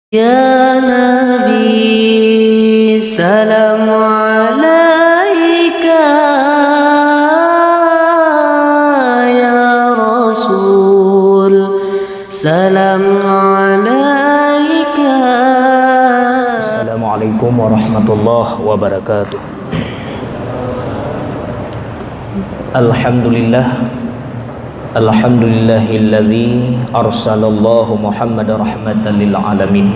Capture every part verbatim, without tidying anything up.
Ya Nabi, salam alaika, ya Rasul, salam alaika. Assalamualaikum warahmatullahi wabarakatuh. Alhamdulillah. Alhamdulillahilladzi arsalallahu Muhammadar rahmatan lil alamin.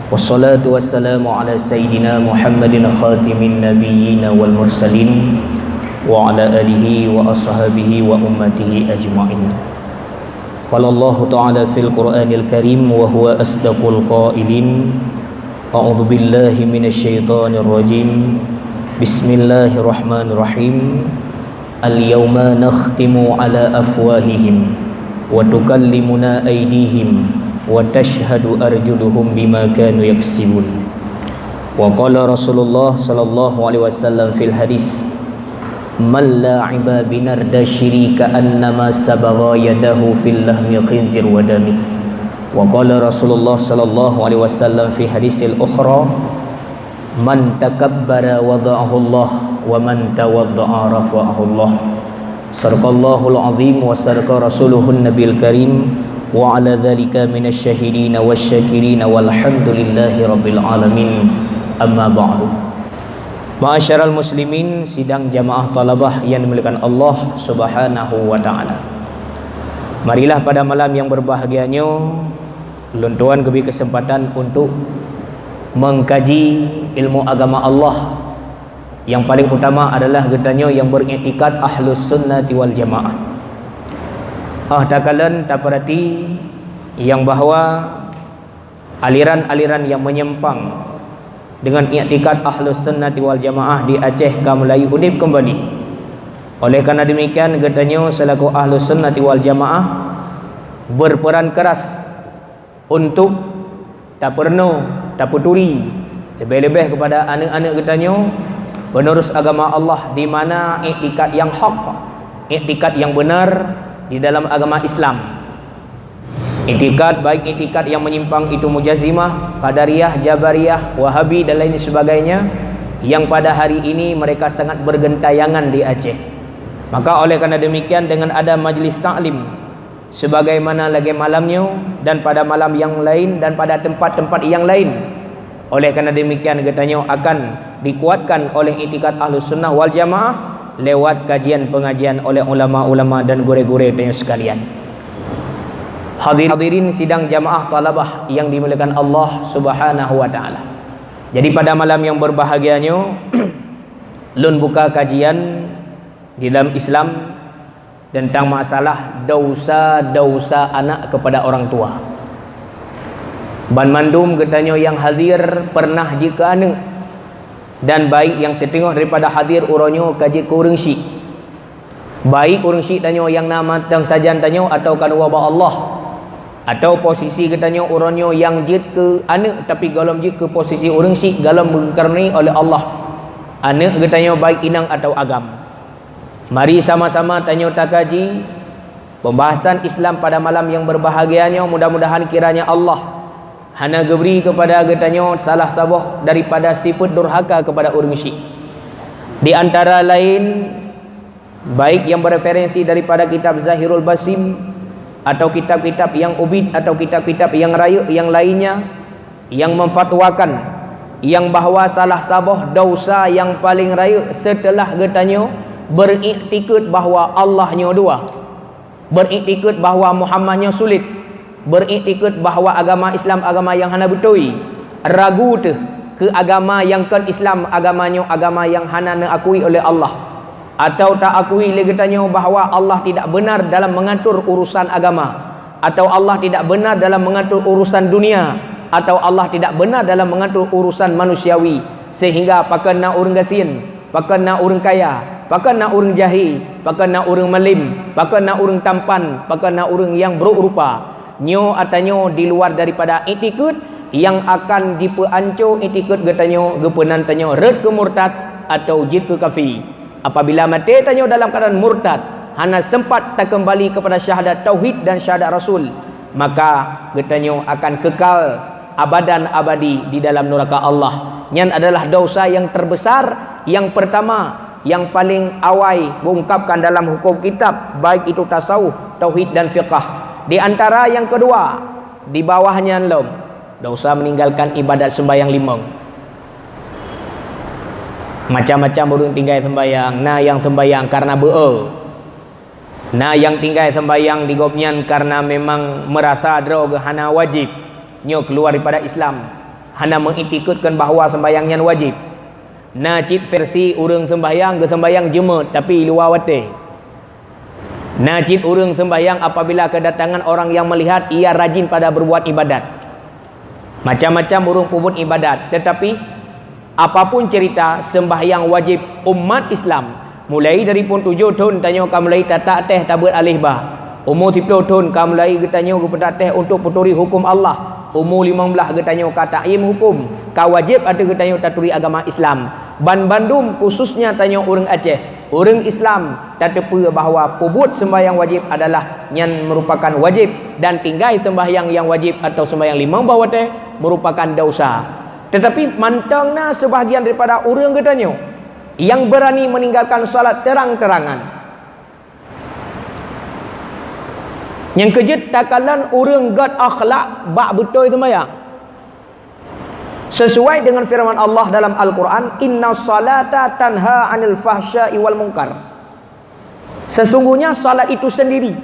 Wassalatu wassalamu ala sayyidina Muhammadin khatimin nabiyyin wal mursalin, wa ala alihi wa ashabihi wa ummatihi ajma'in. Qala Allahu ta'ala fil Qur'anil Karim wa huwa asdaqul qailin. A'udzu billahi minasy syaithanir rajim. Bismillahirrahmanirrahim. Al-yauma nakhtimu ala afwahihim wa tukallimuna aydihim wa tashhadu arjuluhum bima kanu yaksibun. Wa qala Rasulullah sallallahu alaihi wasallam fil hadis, "Man la'iba binardasyiri ka'annama sabagha yadahu fil lahmi khinzir wa damih." Wa qala Rasulullah sallallahu alaihi wasallam fi hadisil ukhra, "Man takabbara wada'ahullah, wa man tawadda'a rafa'ahullah." Sadaqallahul azim wa sadaqa rasuluhun nabiyil karim, wa ala dzalika minasy syahidina wasy syakirina, walhamdulillahi rabbil alamin. Amma ba'du. Ma'asyiral muslimin, sidang jamaah thalabah yang dimuliakan Allah Subhanahu wa taala. Marilah pada malam yang berbahagia nyoe, lôn tuan geubri kesempatan untuk mengkaji ilmu agama Allah. Yang paling utama adalah geutanyoe yang beriktikad Ahlus Sunnati wal Jamaah. Ah, takalon tapeurati yang bahwa aliran-aliran yang menyimpang dengan iktikad Ahlus Sunnati wal Jamaah di Aceh ka mulai udeb kembali. Oleh karena demikian, geutanyoe selaku Ahlus Sunnati wal Jamaah berperan keras untuk tapeurunoe, tapeuturi, leubeh-leubeh kepada aneuk-aneuk geutanyoe, penerus agama Allah, di mana iktikad yang hak, iktikad yang benar di dalam agama Islam. Iktikad, baik iktikad yang menyimpang, itu Mujazimah, Qadariyah, Jabariyah, Wahabi, dan lain sebagainya, yang pada hari ini mereka sangat bergentayangan di Aceh. Maka oleh karena demikian, dengan ada majlis taklim, sebagaimana lagée malam nyoe dan pada malam yang lain dan pada tempat-tempat yang lain, oleh karena demikian, geutanyoe akan dikuatkan oleh iktikad Ahlus Sunnah wal Jamaah lewat kajian pengajian oleh ulama-ulama dan gurée-gurée tanyoe sekalian. Hadir-, hadirin sidang jamaah thalabah yang dimuliakan Allah Subhanahu wa taala. Jadi, pada malam yang berbahagia nyoe, lôn buka kajian di dalam Islam tentang masalah dosa-dosa anak kepada orang tua. Banmandum geutanyoe nyang hadir pernah jeuet keu aneuk, dan baik nyang siteungoh daripada hadir uroe nyoe ka jeuet keu ureuëng syik. Baik ureuëng syik tanyoe nyang na mantong sajan tanyoe atawa ka neuwoe bak Allah, atawa posisi geutanyoe uroe nyoe nyang jeuet keu aneuk, tapi gohlom jeuet keu posisi ureuëng syik, gohlom geukareuni oleh Allah aneuk geutanyoe, baik inong atawa agam. Mari sama-sama tanyoe takaji pembahasan Islam pada malam yang berbahagia nyoe. Mudah-mudahan kiranya Allah hana geubri kepada geutanyoe salah saboh daripada sifat durhaka kepada ureuëng syik. Di antara lain, baik yang bereferensi daripada kitab Zahirul Basim, atau kitab-kitab yang ubit, atau kitab-kitab yang rayeuk yang lainnya, yang memfatwakan yang bahwa salah saboh dosa yang paling rayeuk setelah geutanyoe beriktikad bahwa Allah nyoe dua. Beriktikad bahwa Muhammad nyoe sulet. Beriktikad bahwa agama Islam agama nyang hana beutôi. Ragu teuh keu agama nyang kon Islam, agama nyoe agama nyang hana neuakui oleh Allah. Atau taakui lé geutanyoe bahwa Allah tidak benar dalam mengatur urusan agama, atau Allah tidak benar dalam mengatur urusan dunia, atau Allah tidak benar dalam mengatur urusan manusiawi, sehingga pakon na ureuëng gasien, pakon na ureuëng kaya, pakon na ureuëng jahé, pakon na ureuëng malem, pakon na ureuëng tampan, pakon na ureuëng nyang brok rupa. Nyoe ata nyoe di luar daripada iktikad nyang akan jipeuanco iktikad geutanyoe, geupeunan tanyoe rhot keu murtad atau jeuet keu kafé. Apabila maté tanyoe dalam keuadaan murtad, hana sempat takeumbali kepada syahadat tauhid dan syahadat rasul, maka geutanyoe akan kekal abadan abadi di dalam nuraka Allah. Nyan adalah dosa yang terbesar, yang pertama, yang paling awai geuungkapkan dalam hukum kitab, baik itu tasawuf, tauhid dan fiqah. Di antara yang kedua, di bawah nyan lom, dosa meninggalkan ibadat sembahyang limong. Macam-macam ureuëng tinggai sembahyang, na nyang sembahyang karena beu-e. Na nyang tinggai sembahyang di gobnyan karena memang merasa droe geuh hana wajib, nyoe keluar daripada Islam, hana meuitikadkan bahwa sembahyang nyan wajib. Na cit versi ureuëng sembahyang geusembahyang jeumeut tapi luwa watée. Na cit ureuëng sembahyang apabila kedatangan orang yang melihat ia rajin pada berbuat ibadat. Macam-macam ureuëng peubuet ibadat, tetapi apapun cerita, sembahyang wajib umat Islam, mulai dari phon tujoh thon tanyoe ka mulai tatak teh tabeuet aleh ba. Umu siplôh thon ka mulai geutanyoe geupeutrak teh untuk peuturi huköm Allah. Umu limong blaih geutanyoe ka takyim huköm, ka wajéb ateueh geutanyoe taturi agama Islam. Banbandum, khususnya tanyoe ureuëng Aceh, ureuëng Islam, tateupeue bahwa peubuet sembahyang wajéb adalah nyan merupakan wajéb, dan tinggai sembahyang nyang wajéb atau sembahyang limong boh watée merupakan dosa. Tetapi mantong na sebahagian daripada ureuëng geutanyoe nyang beurani meninggalkan salat terang-terangan. Nyang keujeuet takalon ureuëng gét akhlak bak beutôi seumayang. Sesuai dengan firman Allah dalam Al-Quran, "Inna salata tanha anil fahsya'i wal munkar." Sesungguhnya salat itu sendiri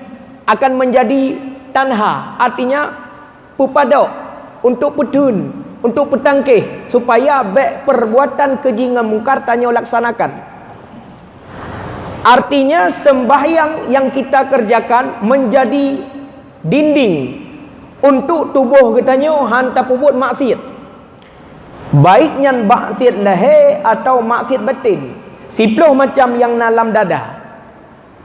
akan menjadi tanha, artinya peupadok, untuk peutheun, untuk peutangkéh, supaya bék perbuatan keuji ngon mungkar tanyoe laksanakan. Artinya, sembahyang yang kita kerjakan menjadi dinding untuk tuboh geutanyoe han tapeubuet maksiat. Baik nyan maksiat lahé atau maksiat batin, siplôh macam nyang na lam dada.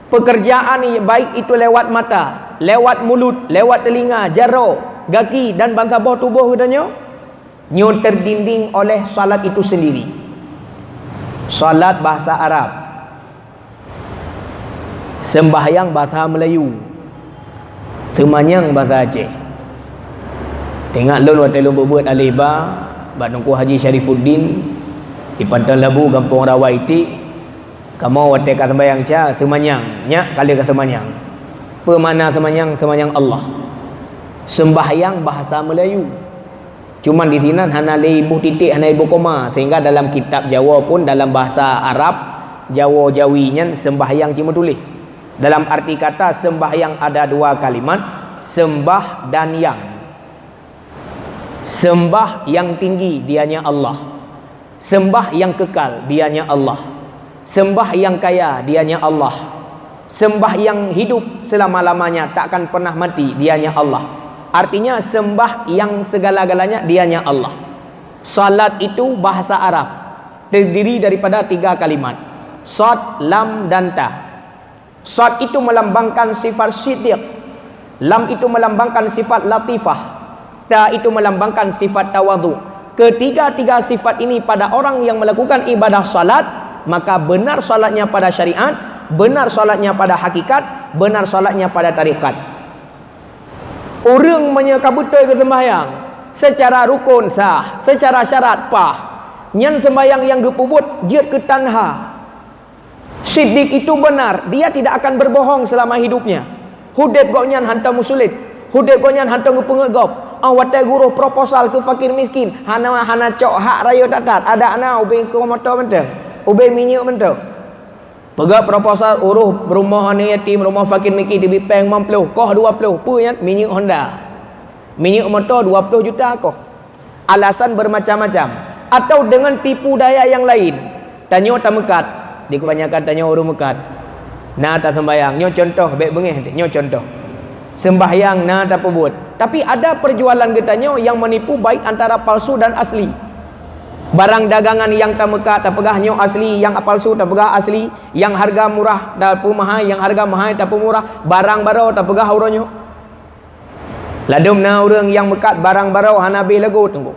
Pekerjaan, baik itu lewat mata, lewat mulut, lewat telinga, jaroe, gaki, dan bansaboh tuboh geutanyoe, nyoe terdinding oleh salat itu sendiri. Salat bahasa Arab, sembahyang bahasa Melayu, seumanyang bahasa Aceh. Teuingat lôn watée lôn beuet aleh ba bak Teungku Haji Syarifuddin di Panton Labu, Gampông Rawa Itik, kamoe watée ka sembahyang isya, seumanyang, nyak ka lheueh ka seumanyang. Peue makna seumanyang? Seumanyang Allah. Sembahyang bahasa Melayu. Cuman di sinan hana lé iboh titik, hana iboh koma, sehingga dalam kitab Jawa pun dalam bahasa Arab, Jawa Jawi nyan sembahyang cit meutuléh. Dalam arti kata sembahyang ada dua kalimat, sembah dan yang. Sembah yang tinggi, dianya Allah. Sembah yang kekal, dianya Allah. Sembah yang kaya, dianya Allah. Sembah yang hidup selama-lamanya, takkan pernah mati, dianya Allah. Artinya, sembah yang segala-galanya, dianya Allah. Salat itu bahasa Arab, terdiri daripada tiga kalimat, sad, lam, dan ta. Sad itu melambangkan sifat siddiq. Lam itu melambangkan sifat latifah. Ta itu melambangkan sifat tawadhu. Ketiga-tiga sifat ini pada orang yang melakukan ibadah salat, maka benar salatnya pada syariat, benar salatnya pada hakikat, benar salatnya pada tarekat. Ureuëng meunyoe ka beutôi geuseumbahyang, secara rukun sah, secara syarat paih, nyan seumbahyang nyang geupeubuet jeuet keu tanha. Siddiq itu benar, dia tidak akan berbohong selama hidupnya. Udeb gobnyan hantom meusulet, udeb gobnyan hantom geupeungeut gob. Óh watée geuroh proposal keu fakir miskin, hana, hana cok hak rayeuk that-that, adak na ubé keu moto mantong, ubé minyeuk mantong. Peugah proposal uroh rumoh aneuk yatim, rumoh fakir miskin, teubiet péng limong ploh, koh dua ploh, peue nyan? Minyeuk Honda. Minyeuk moto dua ploh juta koh. Alasan bermacam-macam. Atau dengan tipu daya yang lain. Tanyoe tameukat. Di kebanyakan tanyoe ureuëng meukat. Na taseumbahyang. Nyoe contoh, bék beungéh, nyoe contoh. Seumbahyang na tapeubuet. Tapi ada perjualan geutanyoe yang menipu baik antara palsu dan asli. Barang dagangan nyang tameukat tapeugah nyoe asli, nyang palsu tapeugah asli, nyang harga murah tapeumahai, nyang harga mahai tapeumurah, barang barô tapeugah uroe nyoe. Ladôm na ureuëng nyang meukat barang barô hana abéh lagot teungku.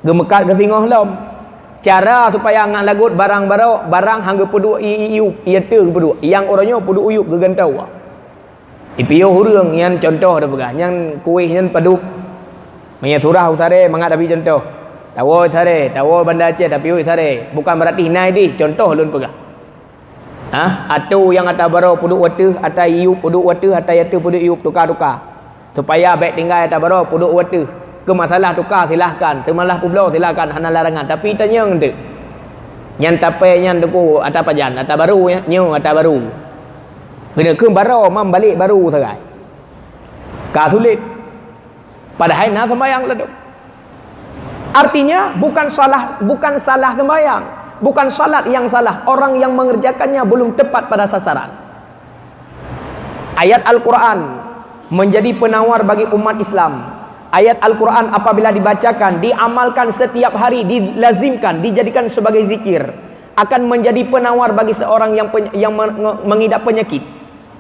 Geumeukat geusingoh lom. Cara supaya ngat lagot barang barô, barang han geupeuduek ié-ié yup, ié teuh geupeuduek. Nyang uroe nyoe peuduek yup geugantoe. Ipiôh ureuëng nyan contoh teupeugah, nyan kuéh nyan padub. Meunyoe surah u Saré mangat tapi contoh. Tawoe Saré, tawoe Banda Aceh tapi u Saré. Bukan berarti na idéh, contoh lôn peugah. Ha? Atô nyang ata baroe peuduek u ateueh, ata iyup peuduek u ateueh, ata u ateueh peuduek iyup, tuka-tuka. Supaya bék tinggai ata baroe peuduek u ateueh. Keu masalah tuka silahkan, masalah peubloe silahkan, hana larangan. Tapi tanyong teuk. Nyan tapée nyan teungku ata pajan, ata baru nyoe ata baru. Keuneuk keu baroe mam balek baru sagai. Ka sulet. Padahai na sembahyang ladôm. Artinya bukan salah, bukan salah sembahyang, bukan salat yang salah, orang yang mengerjakannya belum tepat pada sasaran. Ayat Al-Quran menjadi penawar bagi umat Islam. Ayat Al-Quran apabila dibacakan, diamalkan setiap hari, dilazimkan, dijadikan sebagai zikir, akan menjadi penawar bagi seorang yang peny- yang men- mengidap penyakit.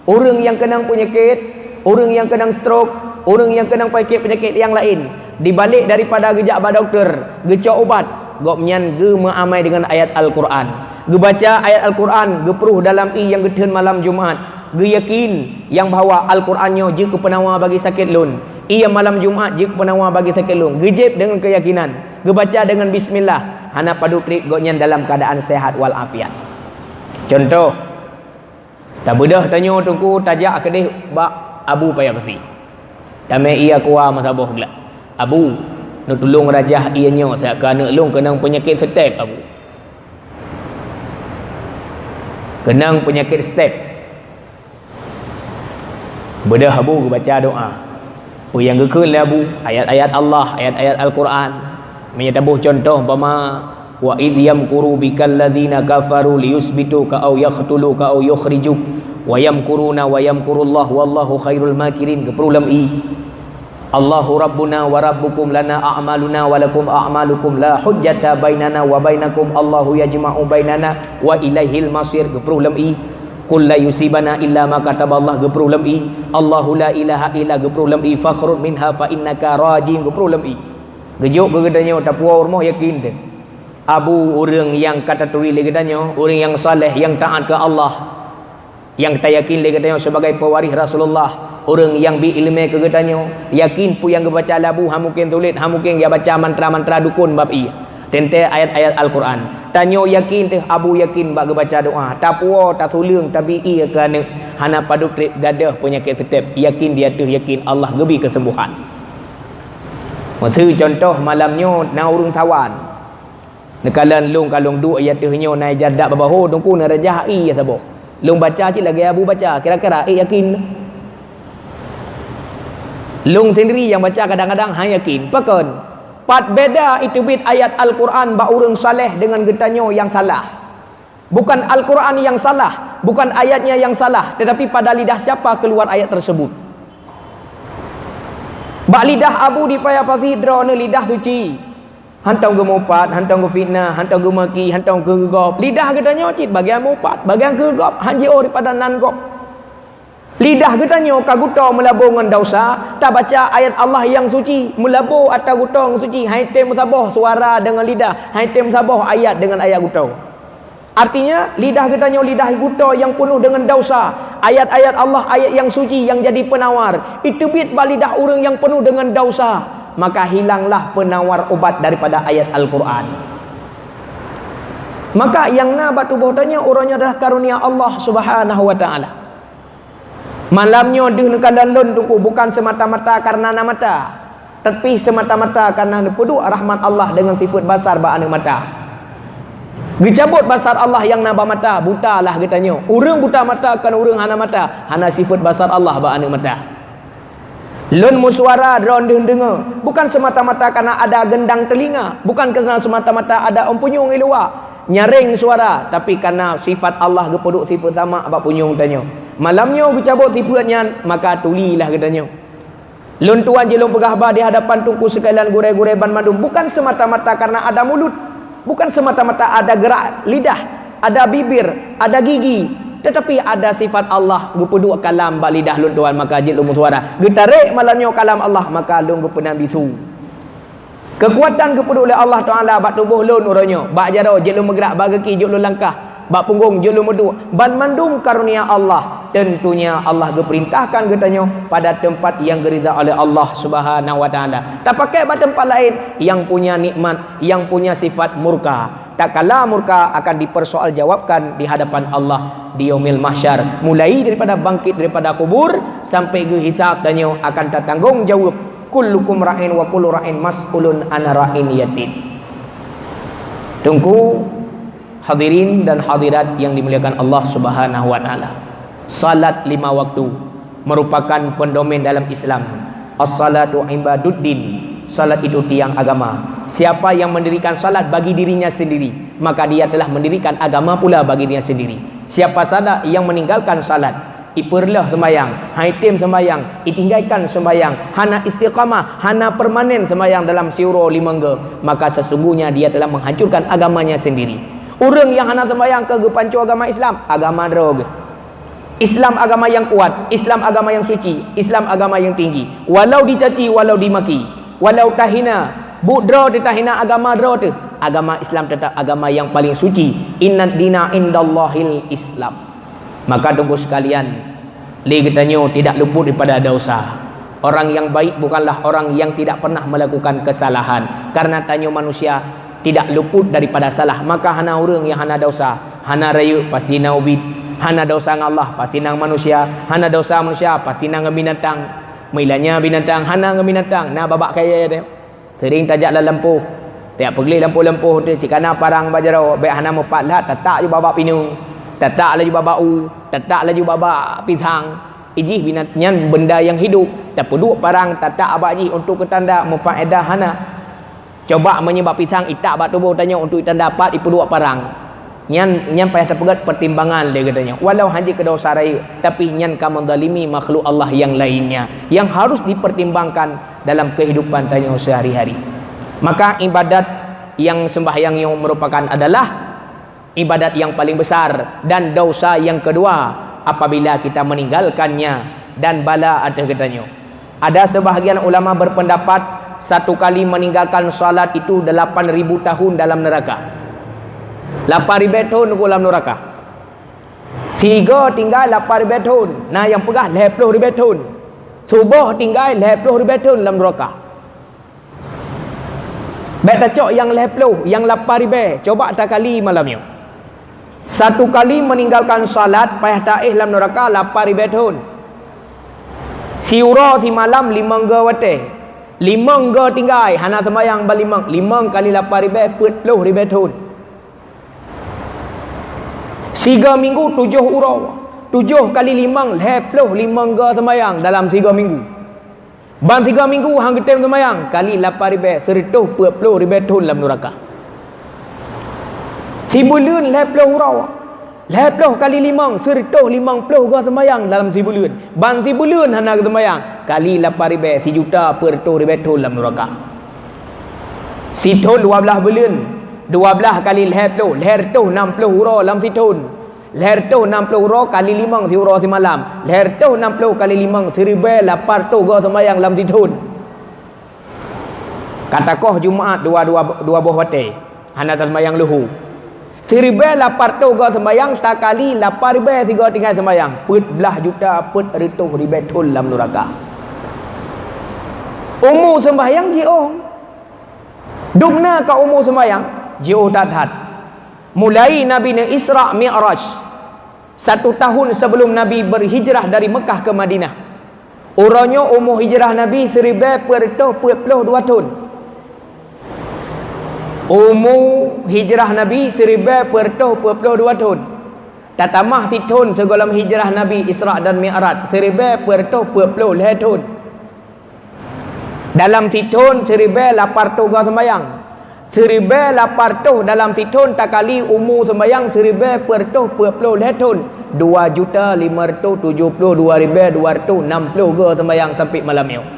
Ureuëng nyang keunong peunyakét, ureuëng nyang keunong stroke, ureuëng nyang keunong peunyakét-peunyakét nyang laén, dibalik daripada geujak bak dokto, geucok ubat, gobnyan geumeuamai deungon ayat Al-Quran. Geubaca ayat Al-Quran, geupruh dalam ié nyang geutheun malam Jumat. Geuyakin nyang bahwa Al-Quran nyoe jeuet keu peunawa bagi sakét lôn. Ié malam Jumat jeuet keu peunawa bagi sakét lôn. Geujép deungon keuyakinan. Geubaca deungon bismillah. Hana padub treb gobnyan dalam keuadaan sehat wal afiat. Contoh, Tabeudôh tanyoe teungku tajak keudeh bak Abu Paya Beusi. Tamé ié kuah meusaboh glak. "Abu, neutulông rajah ié nyoe siat keu aneuëk lôn keunong peunyakét step, Abu. Keunong peunyakét step." Beudôh Abu geubaca doá. Peue nyang geukheun lé Abu, ayat-ayat Allah, ayat-ayat Al-Quran. Meunyoe taboh contoh umpama, "Wa idh yamkuru bikal ladzina kafaru liyutsbituka aw yaqtuluka aw yukhrijuk, wa yamkuruna wa yamkurullah wallahu khairul makirin," geupruh lam ié. "Allahu rabbuna wa rabbukum lana a'maluna wa lakum a'malukum la hujjata bainana wa bainakum Allahu yajma'u bainana wa ilaihil masir," geupruh lam ié. "Qul la yusibana illa ma kataballah," geupruh lam ié. "Allahu la ilaha illa," geupruh lam ié. "Fakhruj minha fa innaka rajim," geupruh lam ié. Geujok keu geutanyoe tapuwoe rumoh yakin teuh. Abu ureuëng nyang ka taturi lé geutanyoe, ureuëng nyang saleh, nyang taát keu Allah, nyang tayakin lé geutanyoe sibagai peuwaréh Rasulullah, ureuëng nyang bi iéleumé keu geutanyoe, yakin peue nyang geubaca lé Abu hana mungken sulet, hana mungken geubaca mantra-mantra dukon bak ié. Teuntée ayat-ayat Al-Quran. Tanyoe yakin teuh, Abu yakin bak geubaca doá. Tapuwoe, tatulông, tabi ié keu aneuëk, hana padub treb gadôh peunyakét step. Yakin di ateueh yakin Allah geubri keuseumbôhan. Meuseu contoh malam nyoe na ureuëng sawan. Neukalon lôn ka lôn duek ié ateueh nyoe na ié jardak bak bahô teungku na rajah ié saboh. Lôn baca cit lagée Abu baca, kira-kira ék yakin. Lôn sendiri nyang baca kadang-kadang hana yakin. Pakon? Pat beda iteubiet ayat Al-Quran bak ureuëng saleh deungon geutanyoe nyang salah. Bukan Al-Quran nyang salah, bukan ayatnya nyang salah, tetapi pada lidah siapa keluar ayat tersebut. Bak lidah Abu di Paya Pasi droeneuh lidah suci. Hantom geumupat, hantom geufitnah, hantom geumaki, hantom keu gob. Lidah geutanyoe cit bagian mupat, bagian keu gob, han jiôh daripada nan gob. Lidah geutanyoe ka geutoe meulabô ngon desya, tabaca ayat Allah nyang suci, meulabô ata geutoe nyang suci, han jitem meusaboh suara deungon lidah, han jitem meusaboh ayat deungon ayat geutoe. Artinya, lidah geutanyoe lidah geutoe nyang peunoh deungon desya, ayat-ayat Allah, ayat nyang suci nyang jadi peunawar, iteubiet bak lidah ureuëng nyang peunoh deungon desya, maka hilanglah peunawar ubat daripada ayat Al-Quran. Maka nyang na bak tuboh tanyoe uroe nyoe adalah karunia Allah Subhanahu wa Ta'ala. Malam nyoe deuh neukalon lôn teungku bukan seumata-mata kareuna na mata, tapi seumata-mata kareuna neupeuduek rahmat Allah deungon sifeuet basar bak aneuëk mata. Geucabot basar Allah nyang na bak mata, buta lah geutanyoe. Ureuëng buta mata kon ureuëng hana mata, hana sifeuet basar Allah bak aneuëk mata. Lôn meusuara droeneuh deungoe, bukan seumata-mata kareuna ada geundang teulinga, bukan kareuna seumata-mata ada ôn punyueng i luwa nyareng suara, tapi kareuna sifat Allah geupeuduek sifeuet sama bak punyueng tanyoe. Malam nyoe geucabot sifeuet nyan, maka tulilah geutanyoe. Lôn tuan jih lôn peugah haba di hadapan teungku seukalian gurée-gurée banmandum, bukan seumata-mata kareuna ada mulut, bukan seumata-mata ada geurak lidah, ada bibir, ada gigi, tetapi ada sifat Allah geupeuduek kalam bak lidah lôn tuan, maka jeuet lôn meusuara. Geutarek malam nyoe kalam Allah, maka lôn geupeunan bisu. Keukuatan geupeuduek lé Allah Taala bak tuboh lôn uroe nyoe, bak jaroe jeuet lôn meugeurak, bak gaki jeuet lôn langkah. bak punggong jeuet lôn meuduek, banmandum karunia Allah. Tentunya Allah geupeurintahkan geutanyoe pada teumpat nyang geuridha oleh Allah Subhanahu wa Taala. Tapakai bak teumpat laén, nyang punya nikmat, nyang punya sifat murka. Tatkala murka akan dipersoaljawabkan di hadapan Allah di Yaumil Mahsyar, mulai daripada bangkit daripada kubur sampai geuhisab, tanyoe akan tatanggong jaweueb. "Kullukum ra'in wa kullu ra'in mas'ulun an ra'iyatihi." Teungku, hadirin dan hadirat yang dimuliakan Allah Subhanahu wa Taala, salat lima waktu merupakan pendomen dalam Islam. "As-salatu imaduddin." Salat itu tiang agama. Siapa yang mendirikan salat bagi dirinya sendiri, maka dia telah mendirikan agama pula bagi dirinya sendiri. Siapa saja yang meninggalkan salat, ipeureuloh sembahyang, han item sembahyang, itinggaikan sembahyang, hana istiqamah, hana permanen sembahyang dalam siuroe limong go, maka sesungguhnya dia telah menghancurkan agamanya sendiri. Ureuëng nyang hana sembahyang ka geupanco agama Islam, agama droe geuh. Islam agama nyang kuat, Islam agama nyang suci, Islam agama nyang tinggi. Walau dicaci, walau dimaki, walau tahina, buet droe teuh tahina agama droe teuh, agama Islam tetap agama nyang paling suci. "Innad dina indallahil Islam." Maka teungku sekalian, lé geutanyoe tidak luput daripada dosa. Orang yang baik bukanlah orang yang tidak pernah melakukan kesalahan. Karena tanyoe manusia tidak luput daripada salah, maka hana ureuëng nyang hana dosa. Hana rayeuk, pasti na ubit. Hana dosa ngon Allah, pasti na ngon manusia. Hana dosa manusia, pasti na ngon binatang. Meulanya binatang, hana ngon binatang, na babah kayèe teuh. Seuring tajak lam lampôh. Tajak peugleh lampôh-lampôh teuh, cit kana parang bak jaroe, bèk hana meupat lhat, tatak ju babah pineung, tatak laju babah u, tatak laju babah pisang. Ijih binat-, nyan benda nyang hidup, tapeuduek parang, tatak bak jih untuk keutanda, meufaedah hana. Coba meunyoe bak pisang itak bak tuboh tanyoe untuk tanda pat ipeuduek parang. Nyan, nyan payah tapeugét pertimbangan lé geutanyoe. Walau hana jeuet keu dosa rayeuk, tapi nyan ka menzalimi makhluk Allah yang lainnya yang harus dipertimbangkan dalam kehidupan tanyoe sehari-hari. Maka ibadat yang sembahyang nyoe merupakan adalah ibadat yang paling besar dan dosa yang kedua apabila kita meninggalkannya, dan bala ateueh geutanyoe. Ada sebahagian ulama berpendapat satu kali meninggalkan salat itu delapan ribu tahun dalam neraka. Lapan ribèe thon lam neraka. Sigoe tinggai lapan ribèe thon, na nyang peugah lhèe ploh ribèe thon. Suboh tinggai lhèe ploh ribèe thon lam neraka. Bèk tacok nyang lhèe ploh, nyang lapan ribèe, coba takali malam nyoe. Satu kali meninggalkan salat payah taéh lam neraka lapan ribèe thon. Siuroe simalam limong go watèe. Limong go tinggai, hana seumayang ban limong. Limong kali lapan ribèe, peuet ploh ribèe thon. Sigoe minggu tujoh uroe. Tujoh kali limong, lhèe ploh limong go seumayang dalam sigoe minggu. Ban sigoe minggu han geutem seumayang, kali lapan ribèe, seureutôh peuet ploh ribèe thon lam nuraka. Sibuleuen lhèe ploh uroe, lhèe ploh kali limong, seureutôh limong ploh go seumayang dalam sibuleuen. Ban sibuleuen hana geuseumayang, kali lapan ribèe, sijuta peuet reutôh ribèe thon lam nuraka. Sithon dua blaih buleuen, dua blaih kali lhèe ploh, lhèe reutôh nam ploh uroe lam sithon. Lhèe reutôh nam ploh uroe kali limong siuroe simalam. Lhèe reutôh nam ploh kali limong siribèe lapan reutôh go seumayang lam sithon. Ka takoh Jumat dua, dua, dua boh watèe, hana taseumayang luhu. Siribèe lapan reutôh go seumayang takali lapan ribèe sigoe tinggai seumayang, peuet blaih juta peuet reutôh ribèe thon lam nuraka. Umu seumbahyang jiôh. Dum na ka umu seumbahyang, jiôh that-that. Mulai Nabi neu-Isra Mi'raj, satu tahun sebelum Nabi berhijrah dari Mekah ke Madinah. Uroe nyoe umu hijrah Nabi siribèe peuet reutôh peuet ploh dua thon. Umu hijrah Nabi siribèe peuet reutôh peuet ploh dua thon. Tatamah sithon sigohlom hijrah Nabi Isra dan Mi'raj, siribèe peuet reutôh peuet ploh lhèe thon. Dalam sithon siribèe lapan reutôh go seumayang. Siribèe lapan reutôh dalam sithon takali umu seumayang siribèe peuet reutôh peuet ploh lhèe thon, dua juta limong reutôh tujoh ploh dua ribèe dua reutôh nam ploh go seumayang sampai malam nyoe.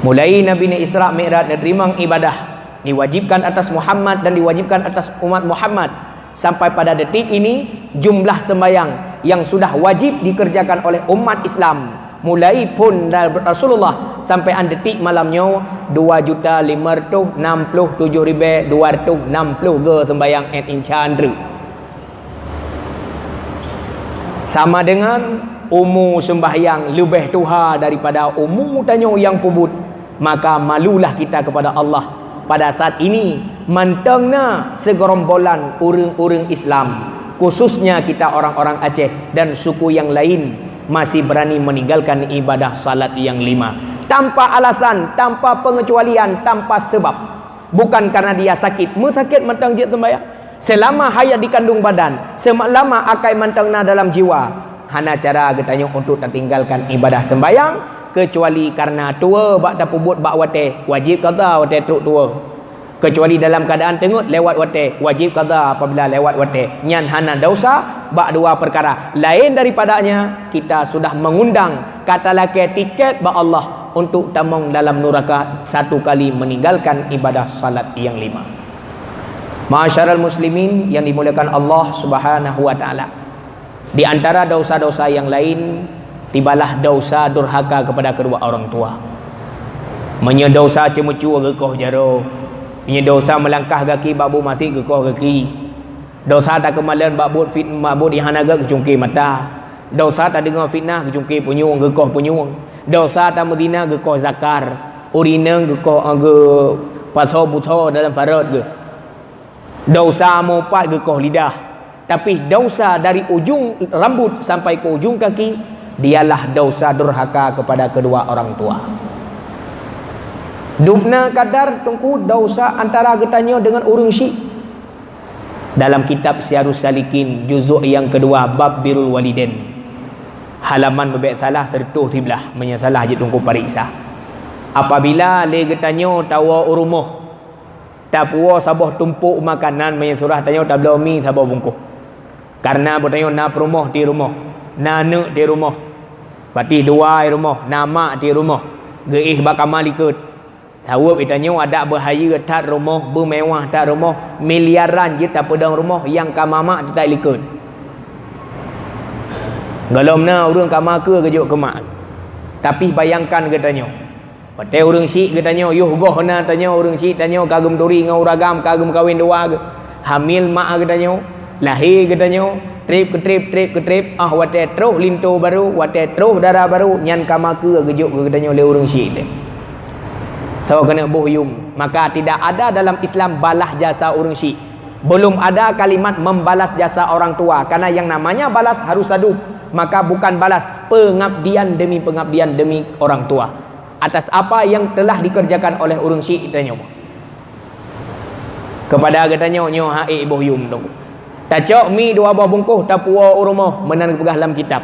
Mulai Nabi neu-Isra Mi'raj neuteurimong ibadah, diwajibkan atas Muhammad dan diwajibkan atas umat Muhammad, sampai pada detik ini, jumlah sembahyang yang sudah wajib dikerjakan oleh umat Islam Mulai phon Rasulullah sampai 'an detik malam nyoe, dua juta lima ratus enam puluh tujuh ribèe dua ratus enam puluh go seumbahyang 'et insya treuk. Sama dengan umu seumbahyang leubeh tuha daripada umu tanyoe nyang peubuet, maka malulah kita kepada Allah. Pada saat ini, mantong na segerombolan ureuëng-ureuëng Islam, khususnya kita orang-orang Aceh dan suku yang lain, masih berani meninggalkan ibadah salat yang lima tanpa alasan, tanpa pengecualian, tanpa sebab. Bukan karena dia sakit, meusakét mantong jeuet seumbahyang. Selama hayat di kandung badan, selama akai mantong na dalam jiwa, hana cara geutanyoe untuk tatinggalkan ibadah seumbahyang, kecuali karena tuwoe bak tapeubuet bak watèe wajéb qadha watèe trok tuwoe. Kecuali dalam keadaan teungeut lewat watèe, wajéb qadha apabila lewat watèe. Nyan hana dosa bak dua peukara. Laén daripadanya, kita sudah mengundang ka talakèe tiket bak Allah untuk tamong dalam nuraka satu kali meninggalkan ibadah salat yang lima. Ma'asyiral muslimin yang dimuliakan Allah Subhanahu wa taala. Di antara dosa-dosa yang lain, tibalah dosa durhaka kepada kedua orang tua. Meunyoe dosa ceumeucue geukoh jaroe, meunyoe dosa meulangkah gaki bak buet masék geukoh gaki, dosa takeumalon bak buet fit-, bak buet nyang hana gét geucungké mata, dosa tadeungoe fitnah geucungké punyueng geukoh punyueng, dosa tameuzina geukoh zakar, ureueng inong geukoh, geupasoe butho dalam parot geuh. Dosa meuupat geukoh lidah, tapi dosa dari ujong rambut sampai ke ujong kaki, dialah dosa durhaka kepada kedua orang tua. Dubna kadar teungku dosa antara geutanyoe dengan ureuëng syik. Dalam kitab Siyarus Salikin, juzuk yang kedua, bab birrul walidain, halaman bebek salah seratus siblah, meunyoe salah jeuet teungku pariksa. Apabila lé geutanyoe tawoe u rumoh, tapuwoe saboh tumpok makanan, meunyoe surah tanyoe tabloe mi saboh bungkôh. Karena butanyoe na peurumoh di rumoh, na aneuk di rumoh, patéh dua di rumoh, na mak di rumoh, geuéh bak kama likot. Saweueb tanyoe adak beuhayeue that rumoh, beumewah that rumoh, miliaran jeuet tapeudong rumoh nyang ka mamak teutai likot. Gohlom na ureuëng ka makeu geujok keu mak. Tapi bayangkan geutanyoe, watée ureuëng syik geutanyoe, yoh goh na tanyoe ureuëng syik tanyoe ka geumeuturi ngon ureuëng agam, ka geumeukawen dua geuh, hamil mak geutanyoe, lahé geutanyoe, treb keu treb, treb keu treb, ah watée troh linto barô, watée troh dara barô, nyan ka makeu geujok keu geutanyoe lé ureuëng syik teuh. Soe keuneuk boh yuem, maka tidak ada dalam Islam balas jasa ureuëng syik. Belum ada kalimat membalas jasa orang tua, karena yang namanya balas harus sadub, maka bukan balas, pengabdian demi pengabdian demi orang tua atas apa yang telah dikerjakan oleh ureuëng syik tanyoe. Kepada geutanyoe nyoe ha ék boh yuem tu. Tacok mi dua boh bungkôh tapuwoe u rumoh meunan geupeugah lam kitab.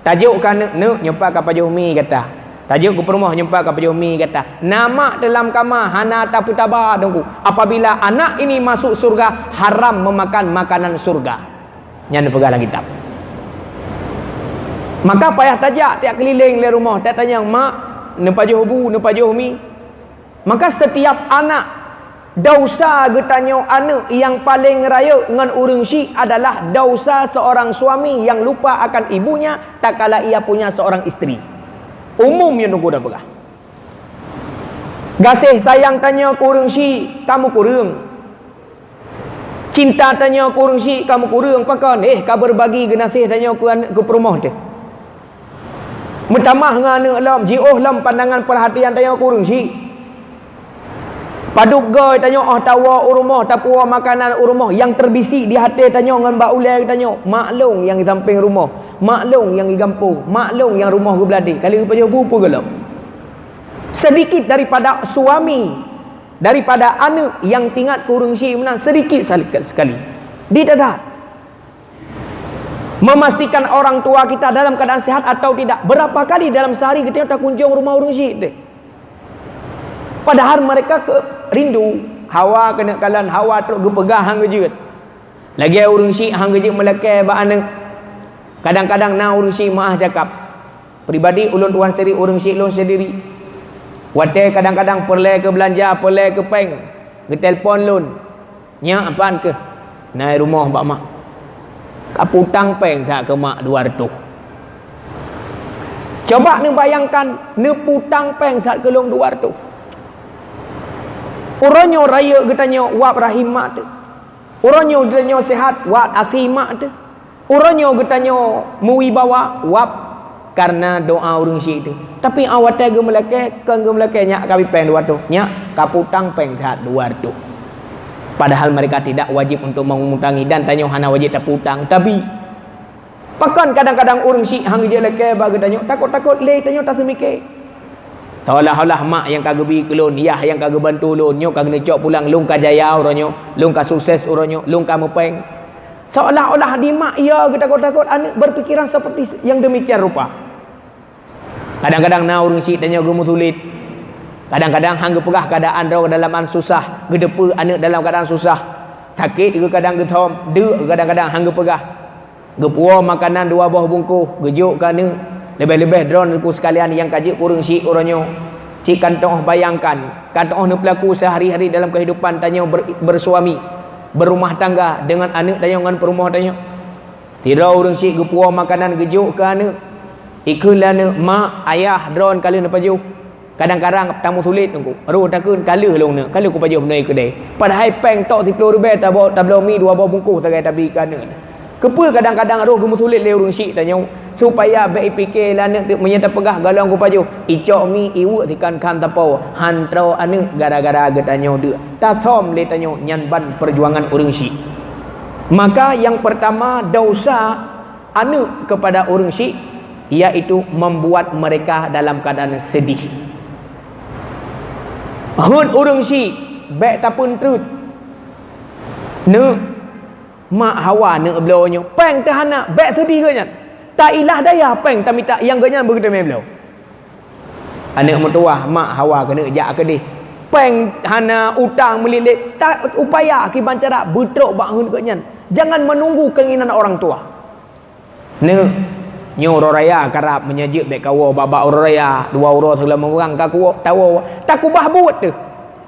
Tajok keu aneuk, "Neuk, nyoe pat ka pajoh mi gata." Tajok keu peurumoh, "Nyoe pat ka pajoh mi gata." Na mak teuh lam kama hana tapeutaba teungku. Apabila anak ini masuk surga, haram memakan makanan surga. Nyan neupeugah lam kitab. Maka payah tajak tiep keulileng lé rumoh, tatanyong, "Mak, neupajoh bu, neupajoh mi?" Maka setiap anak, dosa geutanyoe aneuk nyang paleng rayeuk ngon ureuëng syik adalah dosa seorang suami yang lupa akan ibunya tatkala ia punya seorang isteri. Umum nyang teungku dah peugah. Gaséh sayang tanyoe keu ureuëng syik ka meukureueng. Cinta tanyoe keu ureuëng syik ka meukureueng, pakon? Eh, ka berbagi geunaséh tanyoe keu aneuk, keu peurumoh teuh. Meutamah ngon aneuk lom, jiôh lom pandangan peurhatian tanyoe keu ureuëng syik. Padub goe tanyoe óh tawoe u rumoh, tapuwoe makanan u rumoh, nyang terbisik di até tanyoe ngon bak ulée tanyoe, mak lôn nyang di sampéng rumoh, mak lôn nyang di gampông, mak lôn nyang rumoh geubladeh, ka lheueh pajoh bu peue gohlom. Sedikit daripada suami, daripada aneuk nyang teuingat keu ureuëng syik meunan, sedikit sekali. Di dadat. Memastikan orang tua kita dalam keadaan sehat atau tidak. Berapa kali dalam sehari geutanyoe takunjong rumoh ureuëng syik teuh? Padahal mereka ke rindu, hawa keuneuk kalon, hawa trok geupeugah han geujeuet. Lagée ureuëng syik han geujeuet meulakée bak aneuk. Kadang-kadang na ureuëng syik meuáh cakap, "Pribadi ulôn tuan siri ureuëng syik lôn sendiri. Watée kadang-kadang peureulée keu beulanja, peureulée keu péng, geutelepon lôn, 'Nyak, pat keuh?' 'Nai rumoh bak mak.' 'Ka putang péng that keu mak dua reutôh.' Coba neubayangkan, neuputang péng that keu lôn dua reutôh. Uroe nyoe rayeuk geutanyoe wab rahim mak teuh. Uroe nyoe geutanyoe sehat wab asi mak teuh. Uroe nyoe geutanyoe meuwibawa wab kareuna doa ureuëng syik teuh. Tapi awai watée geumeulakée, kon geumeulakée nyak ka bi péng dua reutôh, nyak ka putang péng that dua reutôh. Padahal mereka tidak wajib untuk mengutangi dan tanyoe hana wajib taputang. Tapi Pakon kadang-kadang ureuëng syik han geujeuet lakée bak geutanyoe, takot-takot lé tanyoe taseumiké. Seolah-olah mak nyang ka geubi keu lôn, yah nyang ka geubantu lôn, nyoe ka geuneucok pulang, lôn ka jaya uroe nyoe, lôn ka sukses uroe nyoe, lôn ka meupéng. Seolah-olah di mak ya geutakot-takot aneuëk berpikiran seperti yang demikian rupa. Kadang-kadang na ureuëng syik tanyoe geumeusulet. Kadang-kadang han geupeugah keadaan droe dalam an susah, geuteupeue aneuëk dalam keadaan susah. Sakét geuh kadang geuthom, deuk geuh kadang-kadang han geupeugah. Geupuwoe makanan dua boh bungkôh, geujok keu aneuëk. Leubeh-leubeh droeneuh sekalian nyang ka jeuet keu ureuëng syik uroe nyoe. Cit kan teuoh bayangkan, kan teuoh neupeulaku sehari-hari dalam kehidupan tanyoe ber-, bersuami, berumah tangga dengan aneuëk tanyoe ngon peurumoh tanyoe. Sidroe ureuëng syik geupuwoe makanan geujok keu aneuëk. Ikheun lé aneuëk, "Mak, ayah, droeneuh ka lheueh neupajoh." Kadang-kadang tameusulet teungku. Roh takheun ka lheueh lôn neuëk, ka lheueh kupajoh bunoe keudée. Padahai péng tok siplôh ribée tabloe, tabloe mi dua boh bungkôh sagai tabi keu aneuëk. Keupeue kadang-kadang roh geumeusulet lé ureuëng syik tanyoe, supaya bék ipike lé aneuëk teuk meunyoe tapeugah gohlom kupajoh, icok mi iweuek sikan khan tapoh, han troe aneuëk gara-gara geutanyoe deuk. Tasom lé tanyoe nyan ban perjuangan ureuëng syik. Maka yang pertama, dosa aneuëk kepada ureuëng syik, yaitu membuat mereka dalam keadaan sedih. Heuet ureuëng syik, bék tapeuntreuet. Neuk, mak hawa neuk bloe nyoe, péng teuh hana, bék sedih geuh nyan. Tailah daya péng tamita nyang geuh nyan beugeuteumé bloe. Aneuëk meutuwah, mak hawa keuneuk jak keudeh. Péng hana, utang meulilit, ta-, upaya kiban cara beutrok bak heuet geuh nyan. Jangan menunggu keinginan orang tua. Neuk, nyoe uroe raya karab, meunyoe jeuet bék kawoe bak-bak uroe raya, dua uroe sigohlom ureuëng ka kuwoe, tawoe, takubah buet teuh.